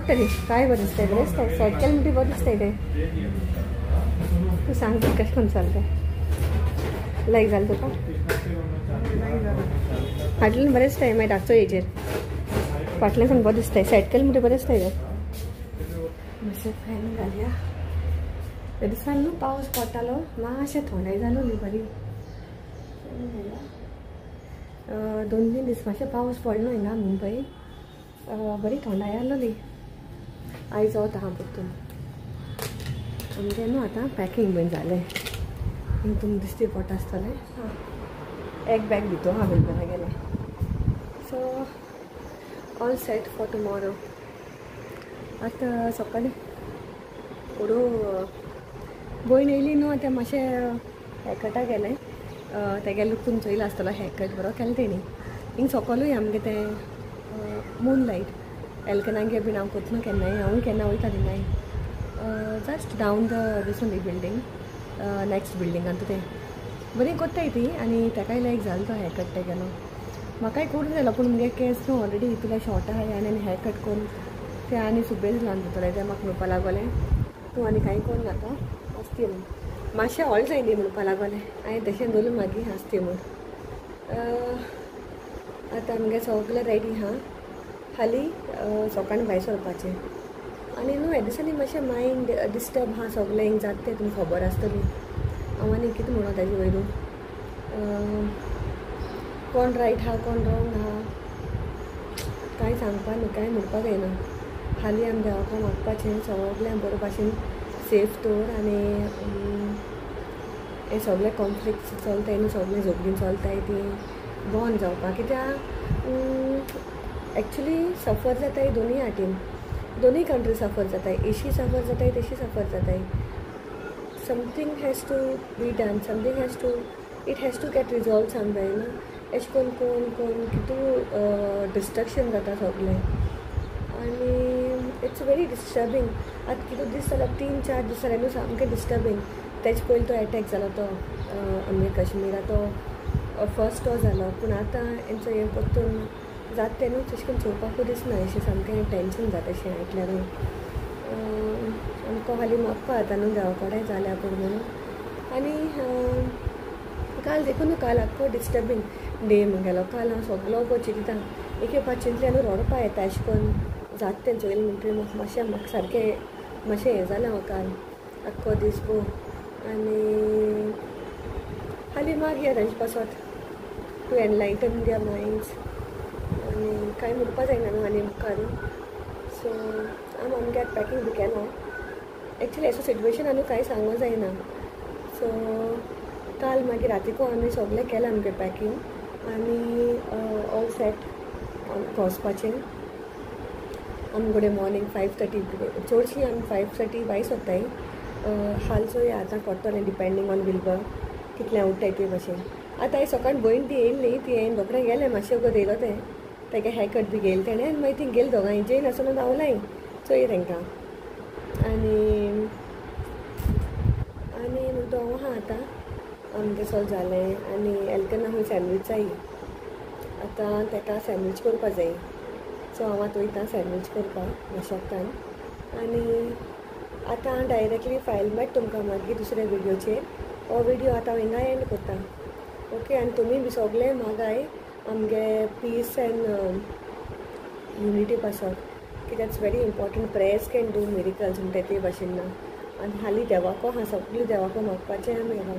तरी काय बरें दिसताय, बरें दिसताय सेट केलें म्हणटी बरें दिसताय तें. तूं सांग कशें करून चलता, लायक जालें तुका? फाटल्यान बरें दिसताय, मागीर धाकचो हेजेर फाटल्यान सामकें बरें दिसताय, सेट केलें म्हणटी बरें दिसताय तें. मातशें फॅन घालया. त्या दिसान न्हू पावस पडटालो, मातशें थंडाय जालो न्ही बरी. 2-3 दीस मातशें पावस पडलो हिंगा मुंबय, बरी थंडाय आसलोली. आयज वता हांव परतून. आमगें न्हू आतां पॅकींग बीन जालें, तुमकां दिश्टी पडटा आसतलें. एक बॅग भितर हांव विलबरा गेलें. So all set for tomorrow. आतां सकाळीं ओडो भयण येयली न्हू, आतां मातशें हेरकटा गेलें. तेगे लूक तुमी चोयला आसतलो, हेरकट बरो केलें तेणी. हिंग सकलूय आमगे तें मून लायट एल्कनागे बीन हांव कोत्ना केन्नाय, हांवूय केन्ना वयता तेन्नाय. जस्ट डावन the दिसून ती बिल्डींग, नेक्स्ट बिल्डिंगान तें बरी कोत्ताय ती. आनी तेकाय लायक जालो तो हेरकट तेगेलो. म्हाकाय करूं जालो, पूण मुगे केंस न्हू ऑलरेडी इतले शॉर्ट आहाय आनी हेरकट करून तें आनी सुबेज ल्हान जातलें. तें म्हाका म्हणपा लागोलें तूं आनी कांय करूं नाका आसती म्हूण, मातशें व्हड जाय न्ही म्हणपा लागोलें. हांवें तशें दवरलें मागीर आसती म्हूण. आतां आमगे सगळें रेडी आहा, हालीं सकाळीं भायर सरपाचें. आनी न्हू ह्या दिसांनी मातशें मायंड डिस्टर्ब आहा सगळें हिंग जाता तें तुमकां खबर आसतली. हांव आनी कितें म्हणो ताजे वयरू, कोण रायट आहा कोण रॉंग आहा कांय सांगपा न्हू, कांय म्हणपाक जायना. हालीं आमी देवाक मागपाचें सगळ्यांक बरे भाशेन सेफ दवर. आनी हे सगळे कॉन्फ्लिक्ट्स चलताय न्हू, सगळीं झगडीं चलताय तीं बंद जावपाक. कित्याक एक्चुली सफर जाताय दोनूय हातीन, दोनूय कंट्री सफर जाताय, एशी सफर जाताय तशी सफर जाताय. Something has to be done, something has to, it has to get resolve somewhere न्हू. एशें कोन्न कोन्न कोन्न कितू डिस्ट्रक्शन जाता सगळें. आनी it's very disturbing. आतां कितू दीस जाल्यार 3-4 दीस जाल्यार न्हू सामकें डिस्टर्बींग. तेजे पयलीं तो एटॅक जालो तो आमगे काश्मीरा, तो फर्स्ट तो जालो. पूण आतां हेंचो हें परतून जाता तें न्हू तशें करून चोवपाकूय दिसना, अशें सामकें टेंशन जाता अशें आयकल्यारूय. आमकां हालीं मागपा आतां न्हू देवा कडेन जाल्या पूण म्हणून. आनी काल देखून न्हू, काल आख्खो डिस्टर्बींग डे म्हगेलो. काल हांव सगलो गो चिंतता, एके पाट चिंतलें न्हू रडपा येता अशें करून जाता तें चोयलें म्हणटकीर म्हाका मातशें म्हाका सारकें मातशें हें जालें हांव काल आख्खो दीस भोव. आनी हालीं मागया तांचे पासत टू एनलायटन their minds. आनी कांय म्हणपा जायना न्हू आनी मुखार. सो आमी आमगे आतां पॅकींग बी केलां. एक्चुली असो सिट्युएशन न्हू कांय सांगूं जायना. सो काल मागीर रातीको आमी सगळें केलां आमगें पॅकींग आनी ऑल सेट आमकां वचपाचें. आमी कडेन मॉर्निंग 5:30, चडशीं आमी 5:30 भायर सोदताय. हाल चोया आतां पडटलें डिपेंडींग ऑन विल्बर कितलें उठ्ठाय ते भाशेन. आतां हांवें सकाळीं भयण ती येयल्ली, ती येयन रोखडें गेलें मातशें वगत येयलो तें, तेगे हेरकट बी घेयलें तेणें आनी मागीर ती गेली दोगांय जेयन आसतना धांवलाय चोय तांकां. आनी आनी म्हणटा हांव आहा आतां आमगें सगळें जालें. आनी एल्कना खंय सँडवीच जाय, आतां तेका सँडवीच करपा जाय. सो हांव आतां वयता सँडवीच करपाक मातशें. आनी आतां हांव डायरेक्टली फायल मेळटा तुमकां मागीर दुसऱ्या व्हिडियोचेर. हो व्हिडियो आतां हांव हिंगा एंड करता. ओके. आनी तुमी बी सगळे मागाय आमगे पीस एंड युनिटी पासत, कित्याक it's very important. Prayers can do miracles म्हणटा ते भाशेन ना. आनी हालीं देवाको आहा, सगळीं देवाको मागपाचें आमी आहा.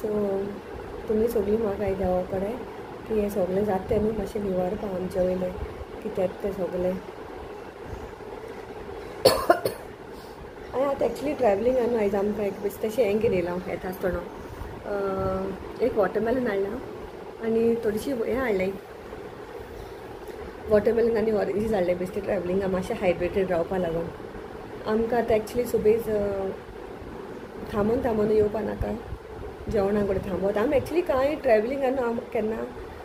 सो तुमी सगळीं मागाय देवा कडेन की हें सगळें जाता तें न्हू मातशें निवारपा आमचे वयलें कित्याक तें सगळें. आनी आतां एक्चुली ट्रॅवलिंग न्हू आयज आमकां एक तशें हें घेवन येयलां येता आसतना एक वॉटरमेलन हाडलां आनी थोडीशी हें हाडलें, वॉटरमेलन आनी ऑरेंजीस हाडलें बेश्टें ट्रॅवलिंगा मातशें हायड्रेटेड रावपा लागून. आमकां आतां एक्चुली सुबेज थांबून थांबून येवपा नाका, जेवणा कडेन थांबत. आमी एक्चुली कांय ट्रॅवलिंगा न्हू हांव केन्ना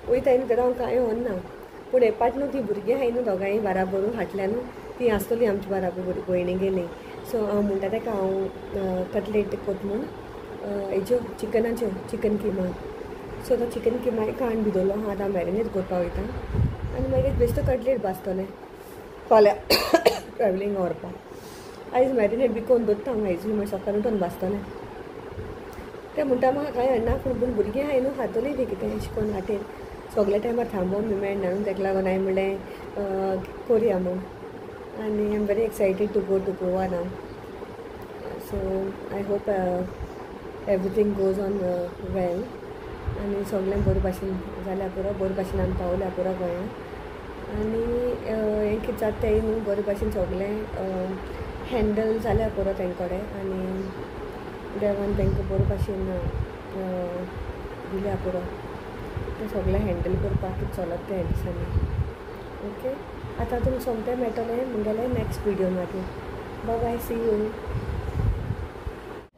वयताय न्हू तेन्ना हांव कांय व्हरना, पूण हे पाट न्हू ती भुरगीं आहाय न्हू दोगांय बाराबर हाटल्या न्हू ती आसतली आमच्या बाराबर भयणी गेली. सो हांव म्हणटा तेका हांव कटलेट कोत म्हूण हेज्यो चिकनाच्यो, चिकन किमा. सो तो चिकन किमा काण भिजोवलो आहा, आतां हांव मॅरिनेट करपा वयता आनी मागीर बेश्टो कटलेट भाजतलें फाल्यां. ट्रॅवलिंग व्हरपाक. आयज मॅरिनेट बी करून दवरता हांव आयजूय, मागीर सकाळीं उठून भाजतलें. तें म्हणटा म्हाका कांय हाडना, पूण भुरगीं आहाय न्हू खातलीं ती कितें अशें करून वाटेर सगल्या टायमार थांबोवन बी मेळना न्हू, तेका लागून हांवें म्हणलें कोरया म्हूण. आनी I am very excited to go to Goa now. So I hope everything goes on well आनी सगळें बरे भाशेन जाल्यार पुरो, बरे भाशेन आमी पावल्या पुरो गोंया. आनी हें कितें जाता तेंय न्हू बरे भाशेन सगळें हँडल जाल्यार पुरो तेंचे कडेन आनी देवान तांकां बरे भाशेन दिल्या पुरो तें सगळें हँडल करपाक कितें चलत तें दिसांनी. ओके, आतां तुमकां सोमतें मेळटलें म्हगेलें नॅक्स्ट विडियो मागीर. Bye bye, see you.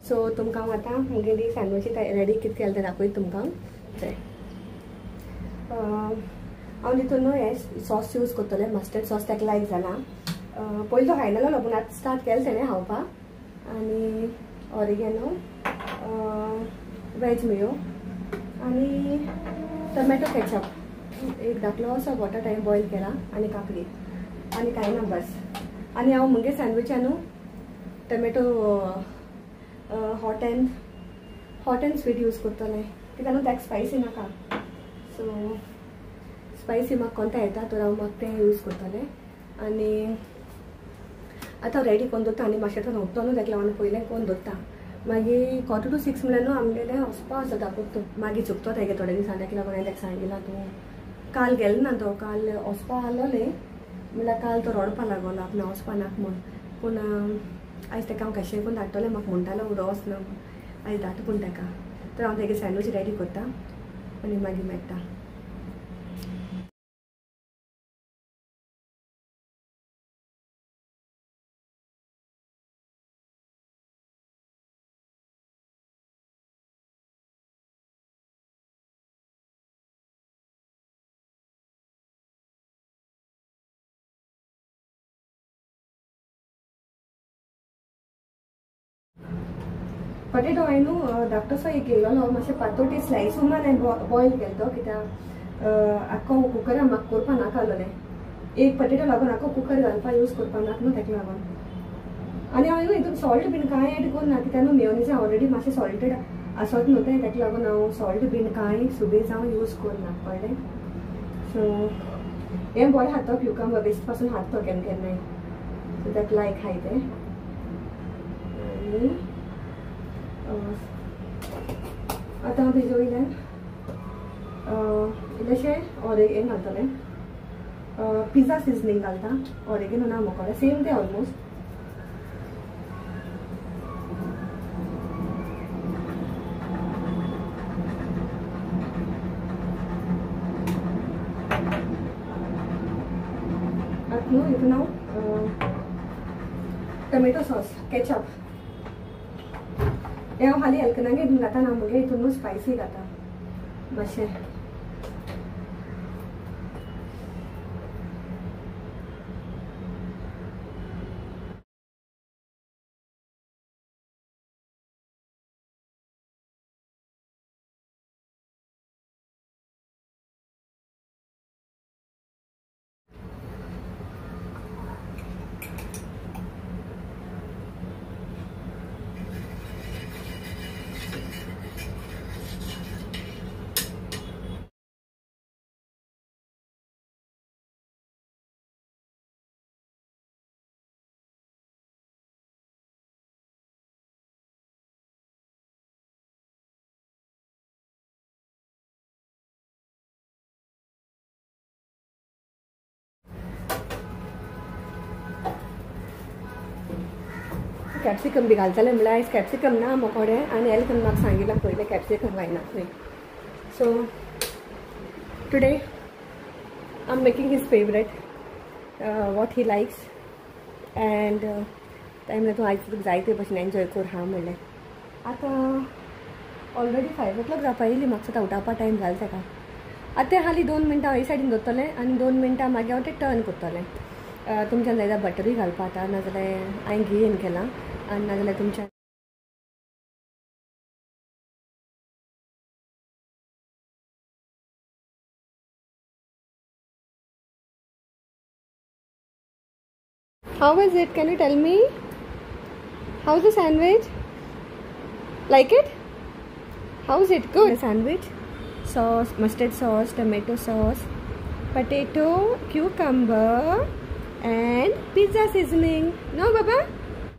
So तुमकां हांव आतां म्हगेली सँडविची रेडी कितें केलें तें दाखयता तुमकां. चय हांव तितून न्हू हें सॉस यूज करतलें, मस्टर्ड सॉस ताका लायक जाला. पयलीं तो खायनालो पूण आतां स्टार्ट केलें तेणें खावपाक. आनी ऑरिगेनो, वेज मेयो आनी टमॅटो केचप, एक धाकलो असो बटाट हांवें बॉयल केला आनी काकडी आनी कांय ना बस. आनी हांव म्हगे सँडविचा न्हू tomato hot and sweet use करतलें, कित्याक न्हू ताका स्पायसी नाका. सो स्पायसी म्हाका कोणता येता तर हांव म्हाका तें यूज करतलें. आनी आतां रेडी करून दवरता आनी मातशें तो न्हवतो न्हू ताका लागून पयलें करून दवरता. मागीर 5:45 म्हळ्यार न्हू आमगेलें वचपा आसता पोरतून, मागीर चुकतो तेगे थोडे दिसान, ताका लागून हांवें ताका सांगिलां तूं काल गेलो ना, तो काल वचपा आहलोलें म्हणल्यार काल तो रडपा लागलो आपणें वचपा नाका म्हूण. पूण आयज ताका हांव कशें करून धाडटलें, म्हाका म्हणटालो उडो वचना म्हूण, आयज धाडटा पूण ताका. तर हांव तेगे सँडवीच रेडी करता आनी मागीर मेळटा. पटेटो हांवें न्हू धाकटोसो एक घेयलोलो मातशें पातोटी स्लायस उमान हांवें बॉयल केलो तो, कित्याक आख्खो कुकरान म्हाका करपा नाका आसलोलें. एक पटेटो लागून आख्खो कुकर घालपा यूज करपा नाका न्हू ताका लागून. आनी हांवें न्हू हितून सॉल्ट बीन कांय एड करूं ना, कित्याक न्हू मेयोनीज ऑलरेडी मातशें सॉल्टेड आसत न्हू तें, ताका लागून हांव सॉल्ट बीन कांय सुबेज हांव यूज करना, कळ्ळें. सो हें बरें खाता क्युकंबर बेस्ट पासून खाता तो केन्ना केन्नाय, सो ताका लायक खाय तें. आनी आतां हांव तेजे वयल्यान इल्लेशें ऑरेगेन घालतलें, पिझ्झा सिजनींग घालता, ऑरेगेनो ना म्हाका सेम तें ऑलमोस्ट. आतां न्हू हितून हांव टमॅटो सॉस केचप हें हांव हालीं एल्कनागे हितून घाता ना, मुगे हितून न्हू स्पायसी घाता मातशें. कॅप्सिकम बी घालतलें म्हणल्यार आयज कॅप्सिकम ना म्हाकोडे, आनी एल्कन म्हाका सांगिलां पयलें कॅप्सिकम घायना खंय. So today I am making his favourite what he likes and ताणें म्हणलें तूं आयज तुका जाय ते भशेन एन्जॉय कर हा म्हणलें. आतां ऑलरेडी 5 o'clock जावपा येयली, म्हाका सुद्दां उठावपा टायम जालो ताका. आतां तें हालीं 2 मिनटां हे सायडीन दवरतलें आनी 2 मिनटां मागीर हांव तें टर्न करतलें. तुमच्यान जाय जाल्यार बटरूय घालपा आतां, नाजाल्यार हांवें घेयन केलां आनी नाजाल्यार तुमच्या How is it? Can you tell me? How is the sandwich? Like it? How is it? Good. The sandwich, sauce, mustard sauce, tomato sauce, potato, cucumber and pizza seasoning. No, Baba?